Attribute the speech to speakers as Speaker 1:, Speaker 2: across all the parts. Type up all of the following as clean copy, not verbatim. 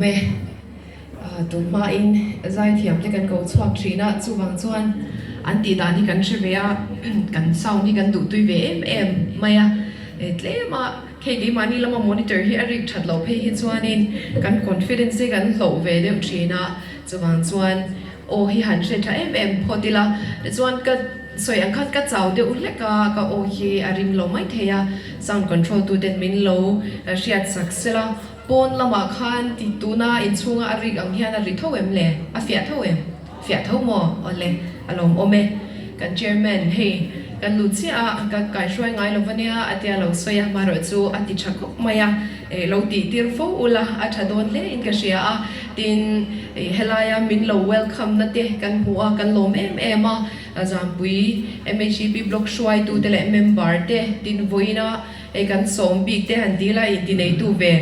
Speaker 1: e. Tun hmain zaithiam te kan ko chhuak thin a, chuvang chuan an tih dan hi kan hre ve a, kan sound hi kan duhtui ve em em mai a, tlem a hei keimahni lama monitor hi a rik that loh phei hi chuanin kan confidence hi kan hloh ve deuh thin a, chuvang chuan aw hi han hre tha em em phawt ila, tichuan ka sawi ang khan ka chau deuh hlek a, ka aw hi a ring lo mai thei a, sound control tu ten min lo hriat sak sela. Pawn lamah khan ti tuna inchhunga a rik ang hian a ri tho em le? A fiah tho em? Fiah tho maw? Awle, a lawmawm e. Kan chairman, hei, kan lut chiah a, ka kaihruai ngai lo va nia, a tia lo sawi a, marawh chu a ti tha khawp mai a, eh, lo tih tir fo ula, a tha dawn hle in ka hria a, tin, eh, helaia min lo welcome na te kan hmu a, kan lawm em em a, Zampui MHEP block hruaitute leh member te, tin vawiina Hei kan sawm bik te han ti ila inti neitu ve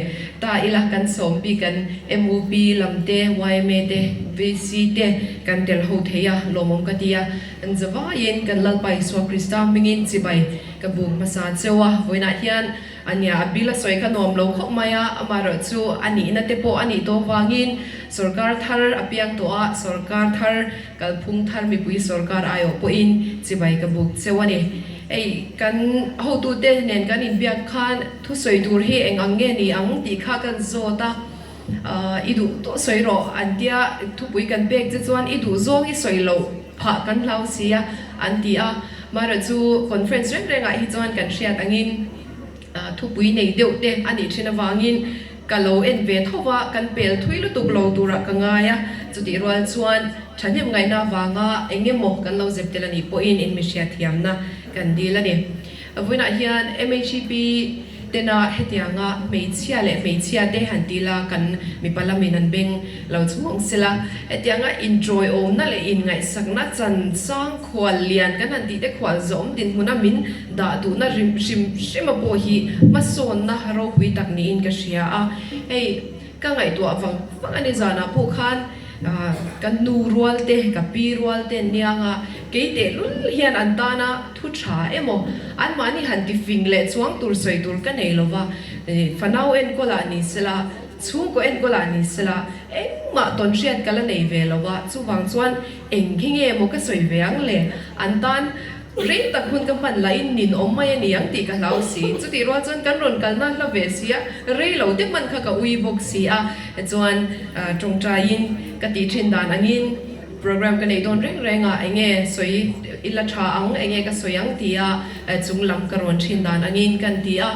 Speaker 1: ta ila kan sawm bik kan MUP lam te yma te VC te kan tel ho thei a lawmawm ka ti a kan zavaiin kan Lalpa Isua Krista hmingin chibai ka buk hmasa cheu a vawiinah hian ania a bill a sawi kha nuam lo khawp mai a amaherawhchu a nihna te pawh a nih tawh vangin sorkar thar a piang tawh a sorkar thar Kalphung thar mipui sorkar aiawh pawhin chibai ka buk cheu a ni. Hei kan hotute nen kan inbiak khan thusawi tur hi eng ang nge ni ang tih kha kan zawt a, i duh tawh sawi rawh an tia, thupui kan pek che chuan i duh zawng i sawi loh phah kan hlau si a an ti a. Mahra chu conference reng rengah hi chuan kan hriat angin thupui nei deuh te a nih thin avangin Ka lo en ve tho va, kan pel thui lutuk lo turah ka ngai a, chutih rual chuan thahnem ngaihna avanga eng emaw kan lo zep tel a nih pawhin in mi hriatthiamna kan dil a ni. Vawiinah hian MHEP tena hetianga hmeichhia leh hmeichhia te han ti la kan mipa lamin an beng lo chhung sela, hetianga inṭawiawmna leh inngaihsakna chan sang khual lian kan han tih te khual zawm dinhmuna min dah duhna hrim hrim hrima pawh hi hmasawnna ropui tak niin ka hria a, hei ka ngaihtuah vang vang a ni zanah pawh khan ka nu rual te ka pi rual te an nia nga kei tehlul hian an tana thu tha emaw anmahni han ti fing leh chuang tur sawi tur ka nei lova fanau enkawlah ni sela chhungkaw enkawlah ni sela engmah tawn hriat ka la nei ve lova chuvang chuan eng hi nge maw ka sawi ve ang le an tan Rei tak hun ka hman lahin nin awm mai a ni ang tih ka hlau si. Chutih rual chuan kan rawn kalna hla ve si a, rei lo te hman kha ka ui bawk si a. Chuan tawngtaiin ka tih thin dan angin program ka nei dawn reng reng a, enge sawi ila tha ang, enge ka sawi ang tia chung lam ka rawn thin dan angin kan ti a.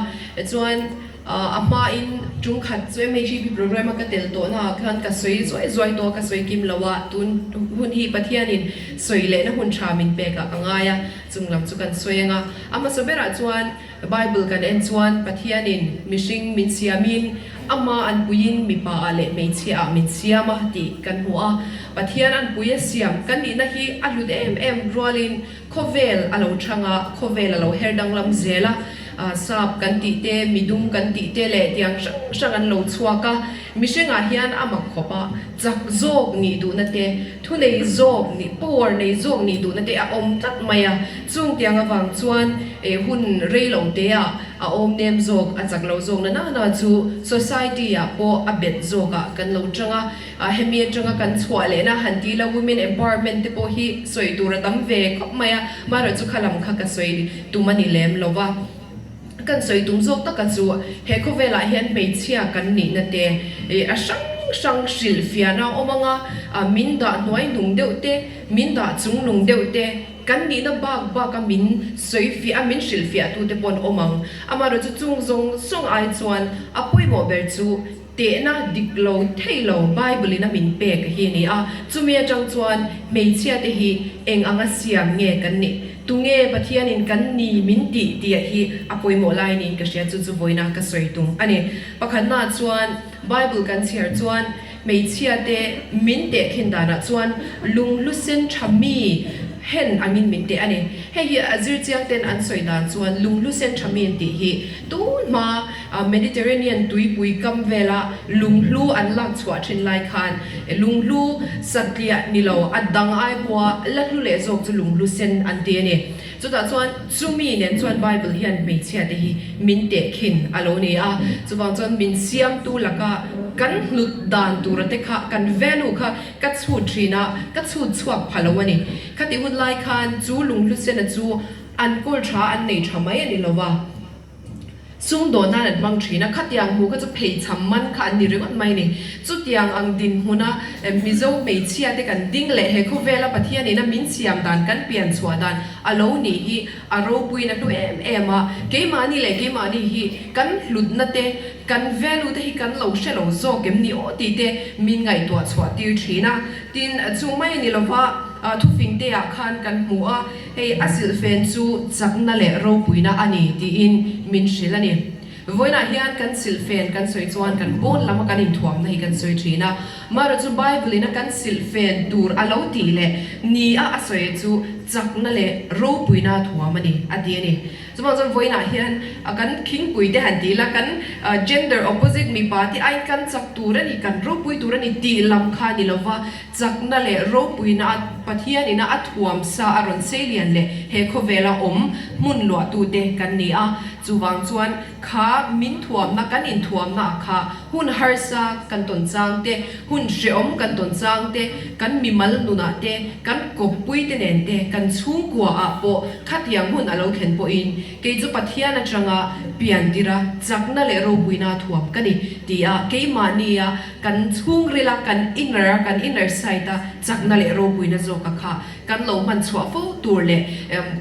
Speaker 1: Chuan. A hmain tum khat chu MHEP program a ka tel tawhna ah khan ka sawi zuai zuai tawh a, ka sawi kim lo a, tun hun hi Pathianin sawi lehna hun tha min pek ah ka ngai a, chung lam chu kan sawi ang a. A hmasa berah chuan Bible kan en chuan Pathianin mihring min siamin ama anpuiin mipa ah leh hmeichhia ah min siam a tih kan hmu a, Pathian anpui a siam kan nihna hi a hlut em em rualin Khawvel a lo chhang a, khawvel a lo her danglam zel a, sap kan tih te, midum kan tih te leh tiang hrang hrang an lo chhuak a, mihringah hian a mak khawp a, chak zawk nih duhna te, thu nei zawk nih, power nei zawk nih duhna te a awm tlat mai a, chung tiang avang chuan hun rei lo te ah a awm nem zawk, a chak lo zawk na na na chu society ah pawh a bet zawk ah kan lo chang a. A hemi atanga kan chhuah lehna han ti la women empowerment te pawh hi sawi tur a tam ve khawp mai a, marawh chu kha lam kha ka sawi tum a ni lem lo va. Kan sawi tum zawk taka chu he khawvelah hian hmeichhia kan nihna te a hrang hrang hrilh fiahna a awm ang a, min dah hnuai hnung deuh te, min dah chung nung deuh te, kan nihna bak bak a min sawi fiah a min hrilh fiah tu te pawh an awm ang. Amaherawhchu chu chung zawng zawng ai chuan a pawimawh ber chu Tehna dik lo thei lo Bible in a min pek hi a ni a, chumi atang chuan hmeichhia te hi eng anga siam nge kan nih, tunge Pathian in kan ni min tih tih hi a pawimawh lai niin ka hria, chu chu vawiina ka sawi tum a ni. Pakhatnaah chuan Bible kan chhiar chuan hmeichhia te min teh khin danah chuan lunghlu sen tha mi. Hen angin min teh a ni. Hei hi a zirchiang ten an sawi dan chuan lunghlu sen tha mi an tih hi tun hma Mediterranean tuipui kam vela lunghlu an lak chhuah thin lai khan lunghlu satliah ni lo a dang ai pawha la hlu leh zawk chu lunghlu sen an ti a ni. Chutah chuan chumi nen chuan Bible hian hmeichhia te hi min tehkhin a lo ni a, chuvang chuan min siamtu laka kan hlut dan tura te kha kan value kha Ka chhut thin a, ka chhut chhuak pha lo a ni. Khati hun lai khan chu lunghlusena chu an kawl tha an nei tha mai a ni lo va, sumdawn nan an hmang thin a, khatiang hmu kha chu pheichham man kha an ni ringawt mai a ni. Chutiang ang dinhmuna Mizo hmeichhia te kan ding leh he khawvela Pathianin a min siam dan, kan pian chhuah dan a lo nih hi a ropuiin a hlu em em a, keimahni leh keimahni hi kan hlutna te, Kan value te hi kan lo hre lo zawk em ni aw tih te min ngaihtuah chhuah tir thin a. Tin, chu mai a ni lova, thufing te ah khan kan hmu a, hei a silhfen chu chakna leh ropuina a ni tiin min hrilh a ni. Vawiinah hian kan silhfen kan sawi chuan kan pawn lama kan inthuamna hi kan sawi thin a, Mara chu Bible in a kan silhfen tur a lo tih leh ni a a sawi chu chakna leh ropuina thuam a ni a ti a ni. Chuvang chuan vawiinah hian kan khingpui te han ti ila, kan gender opposite mipa te aiin kan chak tur a ni, kan ropui tur a ni tih lam kha ni lova, chakna leh ropuina a Pathian ina a thuam sa a rawn sei lian leh he khawvela awm hmun luahtute kan ni a. Chuvang chuan kha min thuamna, kan inthuamna ah kha hun harsa kan tawn chang te, hun hrehawm kan tawn chang te, kan mimal nunah te, kan kawppui te nen te, kan chhungkua ah pawh Khatiang hun a lo thlen pawhin kei chu Pathian atanga pian tirh a, chakna leh ropuina thuam ka ni ti a, keimahnia kan chhungrila kan inner a, kan inner side a chakna leh ropuina zawka kha kan lo hman chhuah fo tur leh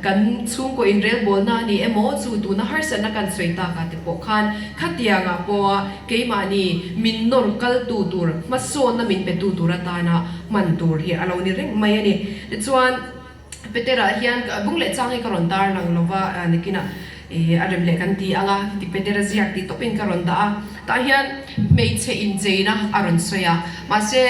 Speaker 1: kan chhungkaw inrelbawlna a ni emaw chu tuna harsatna kan sawi takah te pawh khan khatiangah pawha keimahni min nawr kaltu tur, hmasawnna min petu tur atana hman tur hi a lo ni reng mai a ni. Tichuan. Petera hian bung leh chang hi ka rawn dar lang lo va, nakinah a rem leh kan ti ang a, ti Petera ziak tih tawpin ka rawn dah a. Tah hian hmeichhe incheina a rawn sawi a, mahse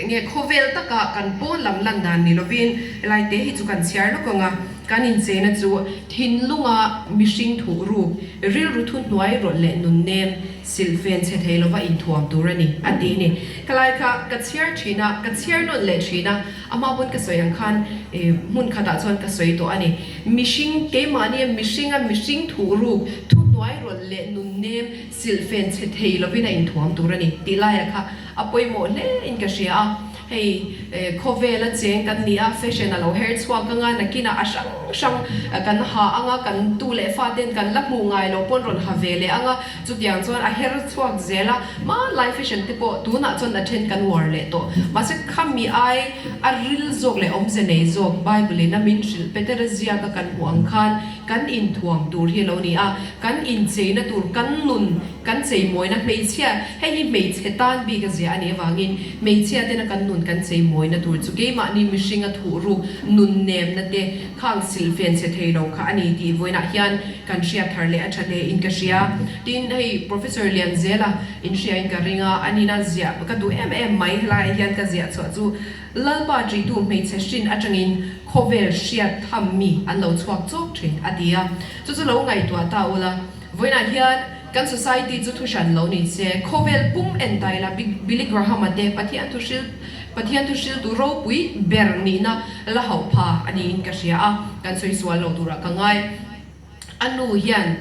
Speaker 1: nge khawvel taka kan pawn lam lan dan ni lovin helai te hi chu kan chhiar lawk ang a, kan incheina chu thinlunga mihring thuh ruk, rilru thuhnuai rawlh leh nunnem silhfen chhe thei lova inthuam tur a ni a ti a ni. Khalai kha ka chhiar thin a, ka chhiar nawn leh thin a. Amah pawn ka sawi ang khan hmun khatah chuan ka sawi tawh a ni. Mihring, keimahni mihringa mihring thuh ruk, thuhnuai rawlh leh nunnem silhfen chhe thei lovin a inthuam tur a ni tih laiah kha a pawimawh hle in ka hria a. Hei khawvela cheng kan ni a, fashion a lo her chhuak anga nakinah a hrang hrang kan ha anga kan tu leh faten kan la hmuh ngai lo pawn rawn ha ve leh anga chutiang chuan a her chhuak zel a. Hmanlai fashion te pawh tunah chuan a then kan uar leh tawh. Mahse khami ai a ril zawk leh awmze nei zawk Bible in a min hrilh Petera ziaka kan hmuh ang khan kan inthuam tur hi a lo ni a, kan incheina tur kan nun kan cheimawina hmeichhia hei hi hmeichhe tan bik a ziah a nih avangin hmeichhia tena kan nun kan cheimawina tur chu keimahni mihringa thuhruk nun nemna te khang silhfen chhe thei lo kha a ni tih vawiinah hian kan hriat thar leh a tha hle in ka hria. Tin, hei Professor Lianzela in hria in ka ring a, a nina ziah ka duh em em mai helaiah hian ka ziah chhuah chu Lalpa ṭihtu hmeichhe hrin aṭangin khawvel hriat tham mi an lo chhuak chawk ṭhin a ti a. Chu chu lo ngaihtuah ta ula, vawiinah hian kan society chu thu hran lo ni se, khawvel pum en ta ila Billy Graham-a te Pathian thu hril Pathian thu hriltu ropui ber nihna la hauh pha a niin ka hria a, kan sawi sual lo turah ka ngai. A nu hian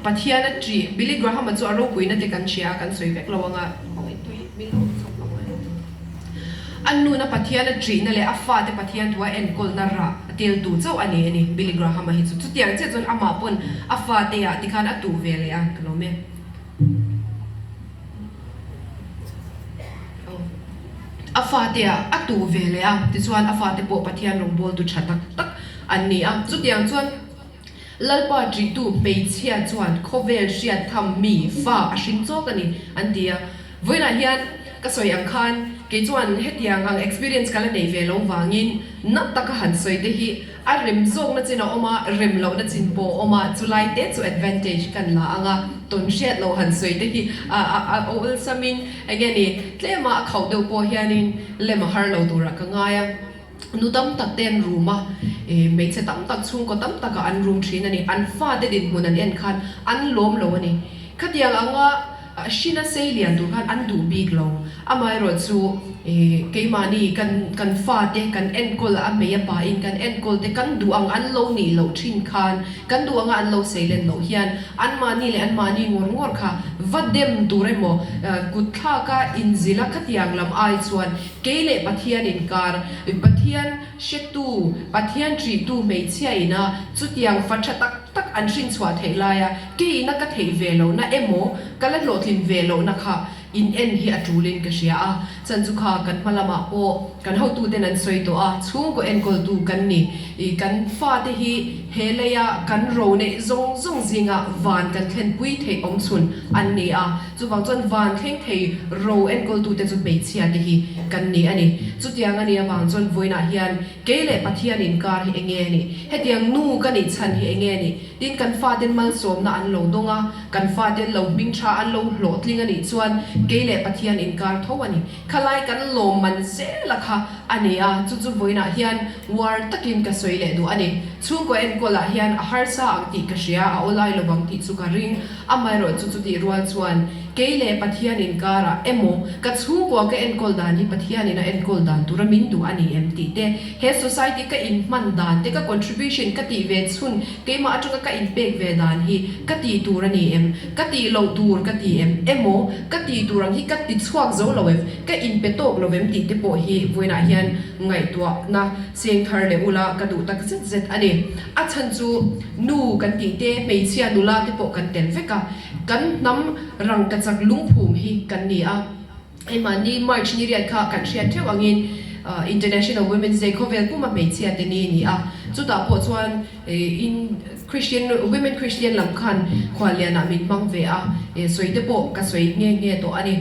Speaker 1: Pathian a ṭih, Billy Graham-a chu a ropuina te kan hria a, kan sawi vek lo ang a, khawngaih tui min lo chhawp lo ang. A nuna Pathian a ṭihna leh a fate Pathian thu a enkawlna rah teltu chauh a ni a ni, Billy Graham-a hi chu. Chutiang chiah chuan amah pawn a fate ah tikhan a tuh ve leh a, ka lawm e. A fate ah a tuh ve leh a, tichuan a fate pawh Pathian rawngbawltu tha tak tak an ni a. Chutiang chuan Lalpa ṭihtu hmeichhia chuan khawvel hriat tham mi fa a hring chawk a ni an ti a. Vawiinah hian ka sawi ang khan kei chuan hetiang ang experience ka la nei ve lo vangin na taka han sawi te hi A rem zawkna chin a awm a, rem lohna chin pawh a awm a, chulai te chu advantage kan la ang a, tawn hriat loh han sawi te hi a a awlsamin eng nge ni tlema a khauh deuh pawh hianin lem a har lo turah ka ngai a. Nu tam tak te an rum a, hmeichhe tam tak, chhungkaw tam takah an rum thin a ni. An fate dinhmun an en khan an lawm lo a ni. Khatiang anga hrina sei lian tur khan an duh bik lo. Amaherawhchu keimahni kan kan fate kan enkawl a hmei a pain kan enkawl te kan duh ang an lo nih loh thin khan kan duh anga an lo sei len loh hian anmahni leh anmahni ngawr ngawr kha va dem tur emaw kutthlaka inzilh a khatiang lam ai chuan Kei leh Pathian inkar, Pathian hretu, Pathian ṭihtu hmeichhia ina chutiang fa ṭha tak tak an hrinchhuah theih laia kei ina ka theih ve lohna emaw ka la hlawhtlin ve lohna kha in en hi a ṭulin ka hria a. Chan chu kha kan hma lamah pawh kan hotuten an sawi tawh a, chhungkaw enkawltu kan ni. I kan fate hi he leia kan ro neih zawng zawng zinga van kan thlenpui theih awmchhun an ni a. Chuvang chuan van thleng thei ro enkawltute chu hmeichhia te hi kan ni a ni. Chutiang a nih avang chuan vawiinah hian kei leh Pathian inkar hi enge a nih? Hetiang nu ka nih chhan hi enge a nih? Tin, kan faten malsawmna an lo dawng a, kan faten lo hming tha an lo hlawhtling a nih chuan kei leh Pathian inkar tho a ni. Khalai kan lawmman zela kha a ni a, chu chu vawiinah hian uar takin ka sawi leh duh a ni. Chhungkaw enkawlah hian a harsa ang tih ka hria, a awlai lovang tih chu ka ring. Amaherawh chu chutih rual chuan kei leh Pathian inkarah emaw ka chhungkua ka enkawl dan hi Pathianin a enkawl dan tura min duh a ni em tih te, he society ka inhman dan te, ka contribution ka tih ve chhun keimah atanga ka inpek ve dan hi ka tih tur a ni em, ka tih loh tur ka ti em emaw ka tih tur ang hi ka ti chhuak zo lo em, ka inpe tawk lo em tih te pawh hi vawiinah hian ngaihtuahna Cheng thar leh ula ka duh tak zet zet a ni. A chhan chu nu kan tih te, hmeichhia nula te pawh kan tel vek a, kan hnam rangkachak lungphum hi kan ni a. Hei mahni March ni riat kha kan hriat theuh angin International Women's Day khawvel puma hmeichhia te ni a ni a. Chutah pawh chuan in Christian Women Christian lam khan khuallianah min hmang ve a, sawi te pawh ka sawi nghe nghe tawh a ni.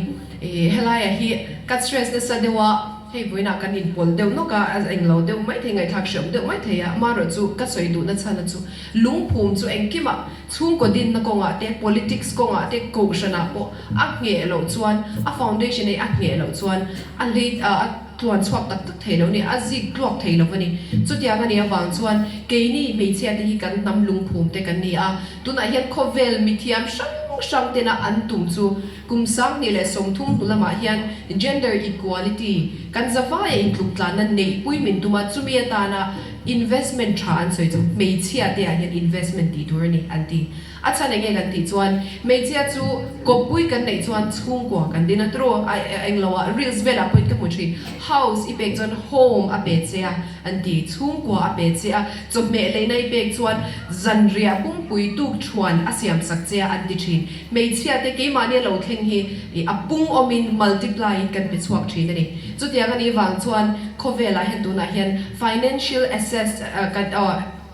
Speaker 1: Helaiah hi ka stress nasa deuh a. Hei vawiinah kan inpawlh deuh nawk a, a englo deuh mai thei, ngaihthlak hreawm deuh mai thei a, amaherawh chu ka sawi duhna chhana chu lungphum chu engkimah chhungkaw dinna kawngah te, politics kawngah te, kohhranah pawh a ngheh loh chuan, a foundation ei a ngheh loh chuan a hlei a tluan chhuak tak tak thei lo a ni, a zik tluak thei lo a ni. Chutiang a nih avang chuan keini hmeichhia te hi kan hnam lungphum te kan ni a, tunah hian khawvel mithiam hrang hrang tena an tum chu, Kum 2030 hnu lamah hian gender equality kan zavaia intluktlanna neihpui min tum a, chumi atana investment tha an sawi chu hmeichhia te ah hian investment tih tur a ni an ti. A chhan eng nge kan tih chuan hmeichhia chu kawppui kan neih chuan chhungkua kan din a turu a englo ah reels velah pawhin ka hmu thin house i pek chuan home a pe che a an ti, chhungkua a pe che a, chawhmeh leina i pek chuan zanriah pumpui tuk thuan a siamsak che a an ti thin. Hmeichhia te keimahni a lo thleng hi a pung awmin multiply in kan pe chhuak thin a ni. Chutiang a nih vang chuan khawvelah hian tunah hian financial assets kan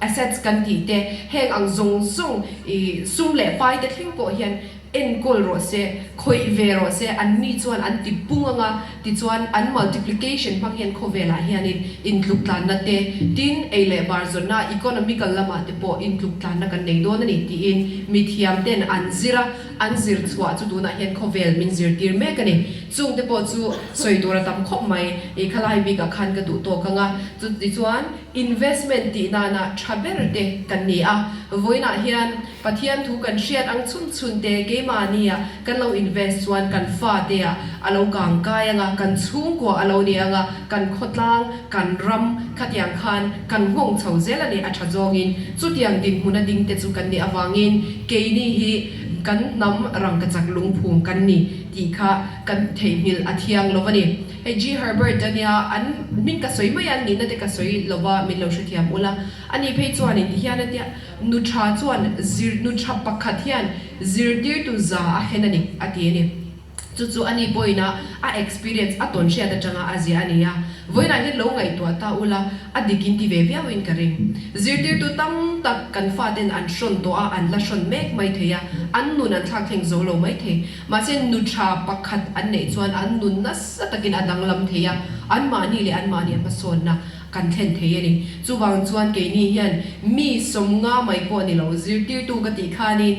Speaker 1: assets kan tih te heng ang zawng zawng ih sum leh pai te thleng pawh hian enkawl rawh se, khawih ve rawh se, an ni chuan an ti pung anga tichuan an multiplication hmang hian khawvelah hianin intluk tlanna te tin ei leh bar zawnna economical lamah te pawh intluk tlanna kan nei dawn a ni tiin mithiam ten an zir a, an zir chhuah chu tunah hian khawvel min zirtir mek a ni. Chung te pawh chu sawi tur a tam khawp mai, i khalai bikah khan ka duh tawk ang a, chutichuan investment tih nana tha ber te kan ni a, vawiinah hian Pathian thu kan hriat ang chhun chhun te keimahnia kan lo invest chuan kan fate ah a lo kang kai anga, kan chhungkua a lo ni anga, kan khawtlang, kan ram khatiang khan kan nghawng chho zel a ni a tha zawngin chutiang dinhmun a ding te chu kan nih avangin keini hi kan hnam rangkachak lungphum kan ni tih kha kan theihnghilh a thiang lo a ni. Hei G Herbert a nia an hming ka sawi mai a, an nihna te ka sawi lova min lo hrethiam ula, ani phei chuanin tihian a tia. Nu tha chuan zir nu tha pakhat hian zirtirtu za a hen a ni, a ti a ni. Chu chu ani pawhin a a experience a tawn hriat atanga a zia a ni a. Vawiinah hian lo ngaihtuah ta ula, a dik in ti ve viauin ka ring. Zirtirtu tam tak kan faten an hrawn tawh a, an la hrawn mek mai thei a, an nun an thlak thleng zo lo mai thei. Mahse nu tha pakhat an neih chuan an nun nasa takin a danglam thei a, anmahni leh anmahni a hmasawnna. kan thlen thei a ni. Chuvang chuan keini hian mi 50 mai pawh ni lo, zirtirtu ka tih khanin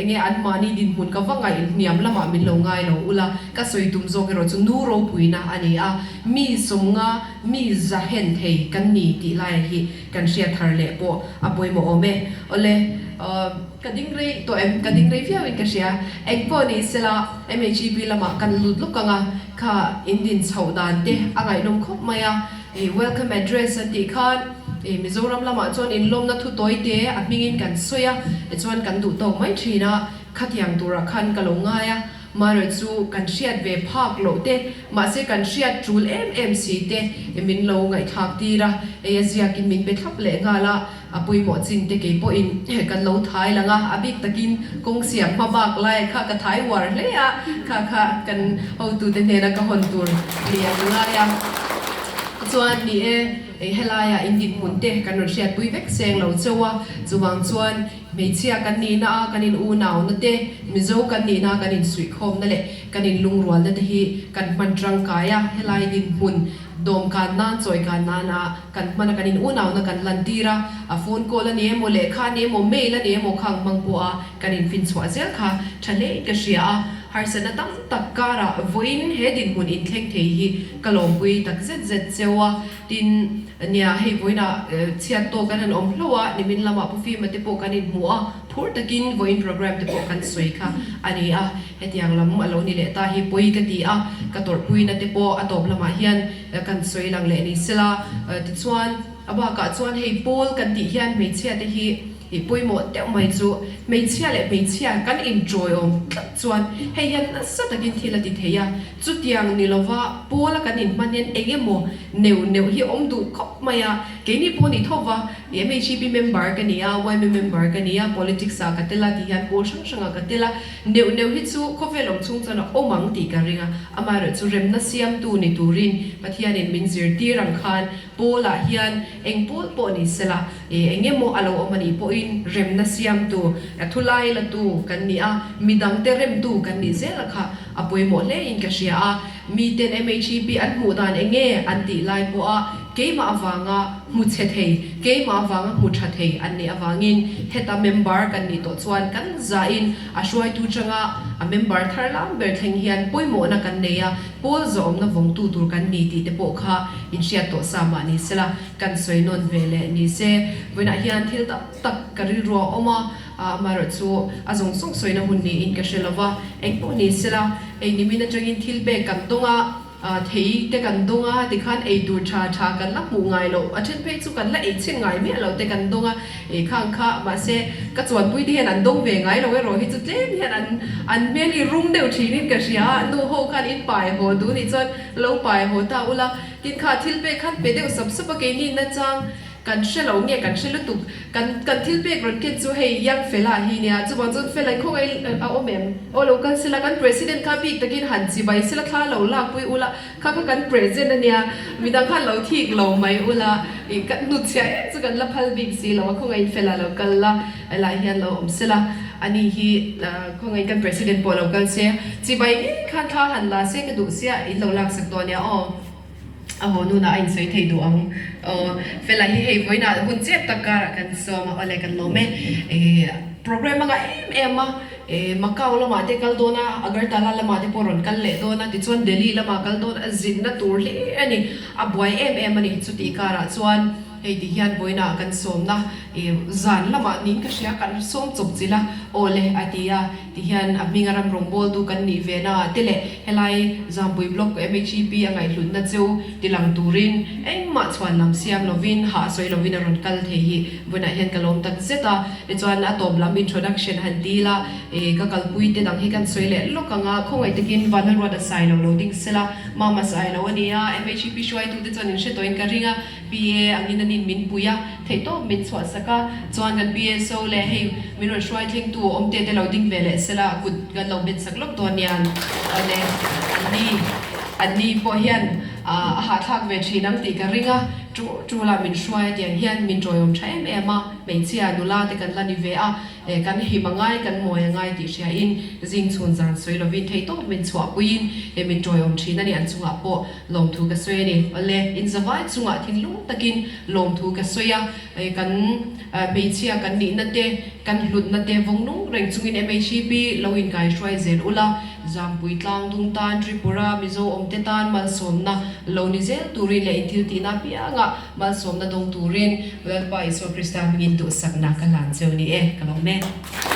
Speaker 1: enge anmahni dinhmun ka va ngaih hniam lamah min lo ngai lo ula, ka sawi tum zawk erawh chu nu ropuina a ni a, mi 50 mi zahen thei kan ni tih laia hi kan hriat thar leh pawh a pawimawh awm e. Awle, ka ding rei tawh em? Ka ding rei viauin ka hria. Eng pawh ni sela MHEP lamah kan lut lawk ang a, kha in din chhoh dan te a ngaihnawm khawp mai a. Welcome address an tih khan Mizoram lamah chuan inlawmna thu tawi te a hmingin kan sawi a, tichuan kan duh tawk mai thin a, khatiang turah khan ka lo ngai a. Marawh chu kan hriat ve phak loh te, mahse kan hriat tul em em si te min lo ngaihthlak tir a, ei a ziakin min pe thlap leh nghal a, a pawimawh chin te kei pawhin kan lo thai lang a, a bik takin kawng siam hma bak lai kha ka thai uar hle a, kha kha kan hotute hnena ka hawn tur ni an ngai a. Chuan ni e, helaiah in dinhmun te kan rawn hriatpui vek seng lo cheu a, chuvang chuan Hmeichhia kan nihna a kan in unauna te, Mizo kan nihna a kan insuihkhawmna leh kan inlungrualna te hi kan hman tangkai a, helai dinhmun dawmkan nan, chawikan nan a kan hman a kan in unauna kan lantir a, a phone call a ni emaw, lehkha a ni emaw, mail a ni emaw khang hmang pawh a kan infinchhuah zel kha tha hlein ka hria a, harsatna tam tak karah vawiin he dinhmun inthleng thei hi ka lawmpui tak zet zet cheu a. Tin, nia hei vawiinah chhiat tawk kan han awm hlauh a, nimin lamah Pu Fima te pawh kan inhmu a, phur takin vawiin program te pawh kan sawi kha a ni a, hetiang lam a lo ni leh ta hi pawi ka ti a, ka tawrhpuina te pawh a tawp lamah hian kan sawi lang leh ni sela. Tichuan, a bakah chuan hei pawl kan tih hian hmeichhia te hi I pawimawh deuh mai chu hmeichhia leh hmeichhia kan inṭawiawm tlat chuan hei hian nasa takin thil a ti thei a, chutiang ni lova pawla kan inhman hian eng emaw neuh neuh hi awm duh khawp mai a, keini pawh ni tho va, MHEP member ka ni a, yma member ka ni a, politics ah ka tel a tih hian pawl hrang hrang ah ka tel a, neuh neuh hi chu khawvel awm chhung chuan a awm ang tih ka ring a, amaherawhchu remna siamtu ni turin Pathianin min zirtir ang khan Pawlah hian eng pawl pawh ni sela, eng emaw a lo awm a nih pawhin remna siamtu, thulai latu kan ni a, midangte remtu kan nih zel a kha a pawimawh hlein ka hria a. Miten MHEP an hmuh dan eng nge an tih lai pawha keimah avanga hmu chhe thei, keimah avanga hmu tha thei an nih avangin heta member kan nih tawh chuan kan zahin a hruaitu changa a member thar lam ber thleng hian pawimawhna kan nei a, pawl zawhawmna vawngtu tur kan ni tih te pawh kha inhriat tawh sa mah ni sela, kan sawi nawn ve leh ni se. Vawiinah hian thil tam tak ka rilru a awm a, amaherawh chu a zawng zawng sawina hun niin ka hre lo va, eng pawh ni sela, ei nimin atangin thil pek kan dawng a, thei te kan dawng a, tikhan ei tur tha tha kan la hmuh ngai loh, a then phei chu kan la ei chhin ngai miah loh te kan dawng a, ei khang kha mahse ka chuanpui te hian an dawng ve ngai lo erawh hi chu tlem hian an an hmel hi rum deuh thinin ka hria a, nu ho khan in pai haw duh nih chuan Lo pai haw ta ula, tin kha thil pek khan pe deuh sap sap a keini nachang kan hre lo nge kan hre lutuk, kan kan thil pek rawn ken chu hei young fella hi nia, chuvang chuan fella i khawngaih a awm em? Aw lo kal sela kan president kha bik takin han chibai sela thla lo lak pui ula, kha kha kan present a nia, midang khan lo thik lo mai ula, ih kan hnutchhiah em chu kan la phal bik si lo a, khawngaih fella lo kal la. Helai hian lo awm sela, ani hi khawngaih kan President pawh lo kal se, chibai ngei khan thla han la se ka duh sia, in lo laksak dawn nia aw. A haw nunah a insawi thei duh ang aw. Fela hi hei vawiinah hun chep tak karah kan sawm a, awle kan lawm e. Program a ngah em em a, Macau lamah te kal dawn a, Agartala lamah te pawh rawn kal leh dawn a, tichuan Delhi lamah kal dawn a, zinna tur hle a ni, a buai em em a ni chutih karah chuan. Hei ti hian vawiinah kan sawmna i zan lamah niin ka hria, kan sawm chawp chilh a, aw le a ti a, ti hian a hminga ram rawngbawltu kan nih ve na te leh helai Zampui Block MHEP a ngaihhlutna chu tilang turin engmah chhuan lam siam lovin hah sawi lovin a rawn kal thei hi vawiinah hian ka lawm tak zet a, tichuan a tawp lam introduction han dil a, i ka kalpui te dang hi kan sawi leh lawk ang a, khawngaih takin Vanlalruat a sai lo lo ding sela, Mama sai lo a ni a, MHEP hruaitute chuan in hre tawhin ka ring a. PA angin an in min pui a, theihtawp min chhuahsak a, chuan kan PSO leh hei min rawn hruai thlengtu awm te te lo ding ve leh sela kut kan lo bet sak lawk dawn nia awle an ni an ni pawh hian a hahthlak ve thin ang tih ka ring a. Tul tula min hruai a tiang hian min tawiawm tha em em a, hmeichhia nula te kan la ni ve a, kan him a ngai, kan mawi a ngai tih hria in zing chhun zan sawi lovin theihtawp min chhuahpuiin min tawiawm thin a ni. An chungah pawh lawmthu ka sawi a ni. Awle, inzavai chungah thinlung takin lawmthu ka sawi a, kan hmeichhia kan nihna te, kan hlutna te vawng nung reng chungin MHEP lo inkai hruai zel ula, Zampui tlang dung tan Tripura Mizo awmte tan malsawmna lo ni zel turin leh inthiltihna apianga malsawmna dawng turin Lalpa Isua Krista hmingin duhsakna ka hlan cheu ni e, ka lawm e.